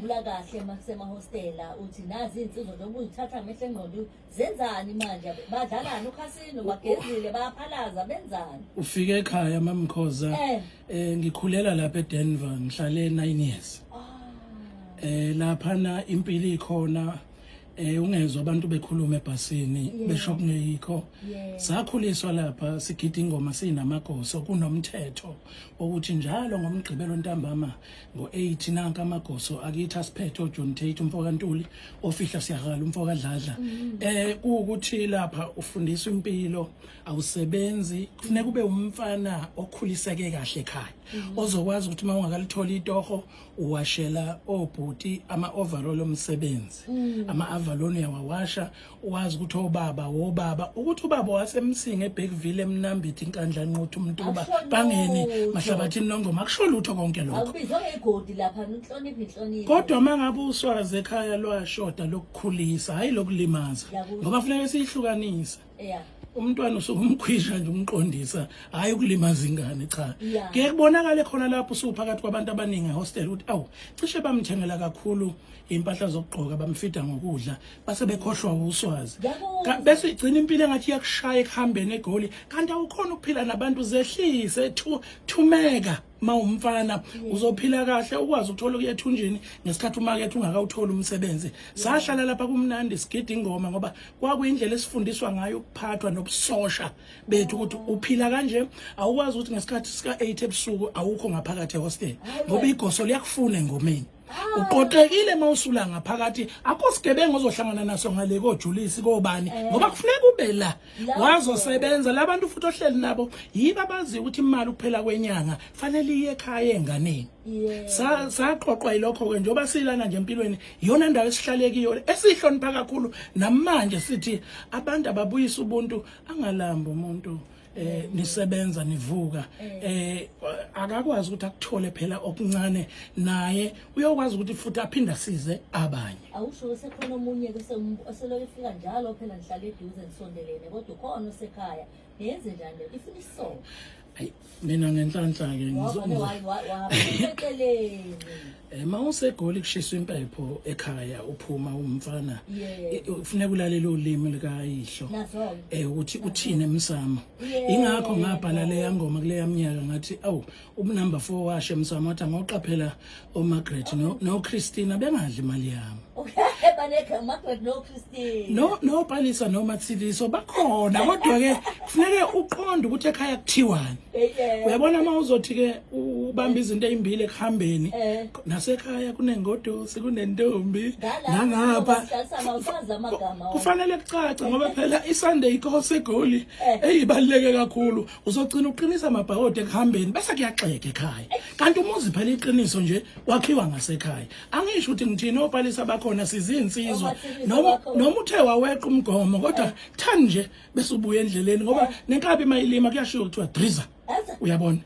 Usakhumbula kahle makusemahostela uthi nazi iy'nsizwa njengoba uzithatha ngamehlo engqondo zenzani manje badlalani ukhasino bagezile bayaphalaza benzani Ufike ekhaya mamkhoza. Eh. Ngikhulela lapha eDenver ngihlale 9 years. Ah. Lapha na impilo ikhona ungezwa abantu bekhuluma ebhasini besho kungeyikho. Sakhuliswa lapha sigida ingoma sinamagoso kunomthetho ukuthi njalo ngomgqibelo ntambama ngo-8 nanka amagoso akithi asiphethe oJohn Tate umfoka Ntuli ofihla siyakhala umfoka Dladla. Kuwukuthi lapha ufundiswa impilo awusebenzi kufuneka ube umfana okhuliseke kahle ekhaya ozokwazi ukuthi uma ungakalitholi itoho uwashela obhuti ama-overall omsebenzi ama-avalon uyawawasha wazi ukuthi obaba wobaba ukuthi ubaba wasemsinga eBergville eMnambithi inkandla nquthu umntuba Akusho bangeni lutho. mahlabathini nongoma akusho lutho konke lokho Akubizwa ngegodi lapha inhlonipho inhlonipho. Kodwa uma ngabe uswazi ekhaya lwashoda lokukhulisa hayi lokulimaza Ngiyakuzwa. ngoba funeka siyihlukanise Yeah. Umntwana usuke umkhwisha nje umqondisa hayi ukulimaza ingane cha. Kuye kubonakale khona lapho usuphakathi kwabantu abaningi ehostel ukuthi awu cishe bamthengela kakhulu impahla zokugqoka bamfida ngokudla base bekhohlwa uswazi. Ngiyakuzwa. Bese igcina impilo engathi iyakushaya ekuhambeni eGoli kanti awukhona ukuphila nabantu zehlise thumeka mawumfana uzophila kahle ukwazi ukuthola ukuya ethunjini ngesikhathi umakethe ungakawutholi umsebenzi. Sahlala lapha kumnandi sigida ingoma ngoba kwakuyindlela esifundiswa ngayo ukuphathwa nobusosha bethu ukuthi uphila kanje awukwazi ukuthi ngesikhathi sika 8 ebusuku awukho ngaphakathi ehostel ngoba igoso liyakufuna engomeni. Uqoqekile mawusula ngaphakathi akho sigebengu ozohlangana naso ngale koJulisi kobani ngoba kufuneka ube la wazosebenza labantu futhi ohleli nabo yibo abazi ukuthi imali ukuphela kwenyanga fanele iye ekhaya enganeni. Saqoqwa yilokho ke njengoba silana nje empilweni iyona ndawo esihlale kuyo esihlonipha kakhulu namanje sithi abantu ababuyisa ubuntu angalambi umuntu nisebenza nivuka akakwazi ukuthi akuthole phela okuncane naye uyokwazi ukuthi futhi aphinde asize abanye. Awusho sekhona omunye ke oselokhu efika njalo phela nihlale eduze nisondelene kodwa ukhona osekhaya niyenze njani le ifuna isonto. Ayi mina ngenhlanhla ke Wavane waphuma eceleni. Mawusegoli kushiswa impepho ekhaya uphuma umfana kufuneka ulalele ulimi likayihlo Nazo-ke. Ukuthi uthini emsamo. Ingakho ngabhala leya ngoma kuleya minyaka ngathi awu ubunumber 4 washe emsamo wathi angoqaphela oMargaret no Christina bengadli imali yami. Okay, banekha Margaret no Christine. No no Palisa no Matsiliso bakhona kodwa ke kufuneke uqonde ukuthi ekhaya kuthiwani. Uyabona uma uzothi ke ubamba izinto ezimbili ekuhambeni nasekhaya kunengodusi kunentombi Ngala nangapha sihlalisana usazi amagama wonke. Kufanele kucace ngoba phela iSunday course eGoli eyibaluleke kakhulu uzogcina uqinisa amabhakode ekuhambeni bese kuyaxeka ekhaya kanti umuzi phela iqiniso nje wakhiwa ngasekhaya angisho ukuthi ngithini opalisa bakhona sizinsizwa Omathilisa noma bakhona. noma uthe waweqa umgomo kodwa thani nje bese ubuya endleleni ngoba nenkabi mayilima kuyashiwo kuthiwa driza Aze- uyabona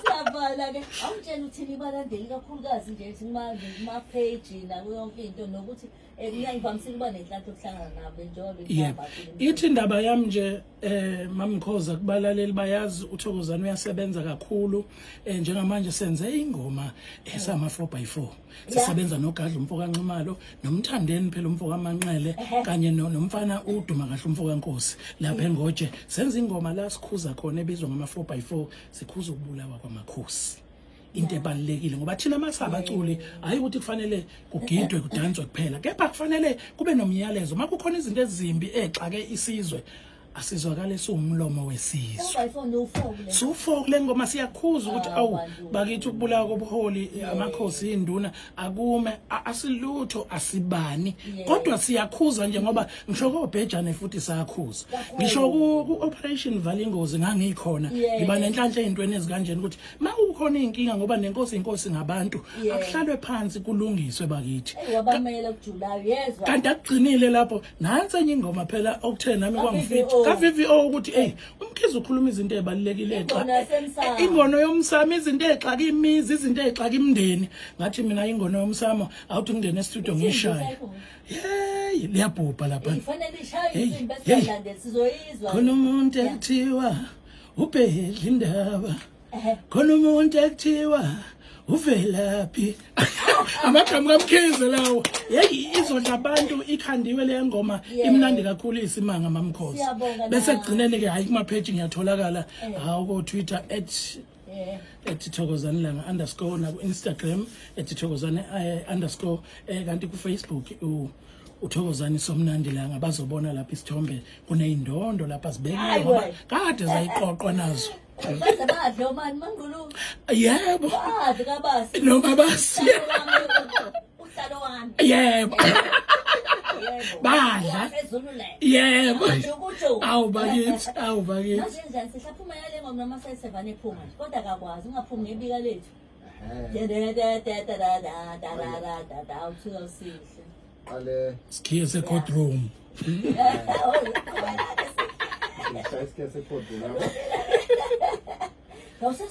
Siyavala ke. Awutshela uthini ibalandeli kakhulukazi nje kuma page nakuyo yonke into nokuthi mina ngivamise ukuba nenhlanhla yokuhlangana nabo njengoba Yebo. bengihamba kule Ithi indaba yami nje mamkhoza kubalaleli bayazi uThokozani uyasebenza kakhulu njengamanje senze ingoma esama 4x4 sisebenza noGadla umfo kaNxumalo noMthandeni phela umfo kaManxele kanye nomfana uDuma kahle umfo kaNkosi lapha eNgoje senza ingoma la sikhuza khona ebizwa ngama 4x4 sikhuza ukubulawa kwamakhosi into ebalulekile ngoba thina masabaculi hayi ukuthi kufanele kugidwe kudanswe kuphela kepha kufanele kube nomyalezo uma kukhona izinto ezimbi exake isizwe asizwakale siwumlomo wesizwe. 4x4 no 4 kule. Su-4 kule ngoma siyakhuza ukuthi Ah, awu bantu. bakithi ukubulawa kobuholi amakhosi induna akume asilutho asibani kodwa siyakhuza nje ngoba ngisho kobhejane futhi sayakhuza Kakhulu. ngisho ku operation Valingozi ngangikhona ngiba nenhlanhla ezintweni ezikanjena ukuthi makukhona inkinga ngoba nenkosi inkosi ngabantu akuhlalwe phansi kulungiswe bakithi. Eyi, wabamela kujulayo yezwa. Kanti akugcinile lapho nansi enye ingoma phela okuthe nami Ka kwangifit VVO. ka VVO ukuthi hey uMkhize ukhuluma izinto ezibalulekile Ingoma yasemsamo. Ingono yomsamo izinto exaka imizi izinto exaka imindeni ngathi mina ingono yomsamo awuthi ngingene e-studio Ithini ngishaye usayivuma? Hey liyabhubha lapha. Ifanele ishaye Hey, insimbi hey. esiyalandela sizoyizwa. Khona umuntu ekuthiwa ubhedla indaba khona umuntu ekuthiwa Uvelaphi? Amagama kaMkhize lawo. Yeyi, izodla abantu, ikhandiwe le ngoma, imnandi kakhulu, isimanga mamkhosi. Siyabonga. Bese na. kugcineni ke, hayi, kuma page ngiyatholakala, hawu, ko Twitter at @Thokozani Langa underscore, na ku Instagram @Thokozani underscore, kanti ku Facebook uThokozani Somnandi Langa. Bazobona lapha isithombe, kuneyindondo lapha zibekiwe Hayi ngoba wena. kade zayiqoqwa nazo. Baze badle omani mangulu. Yebo. Badle kabasi. Noma basi. Uhlalo wami. Yebo. Yebo. Badla. Ezulu le. Yebo. Ujukuju. Awu bakithi, awu bakithi. Manje njani sihlaphuma yale ngoma noma sesevane ephuma nje, kodwa akakwazi ungaphumi ngebika lethu. Ehhe. Da da da da da da da da da da da, uthuka usihle. Qale. Sikhiye se-courtroom. Ngishaya isikhe secourtroom. Ngawusesi.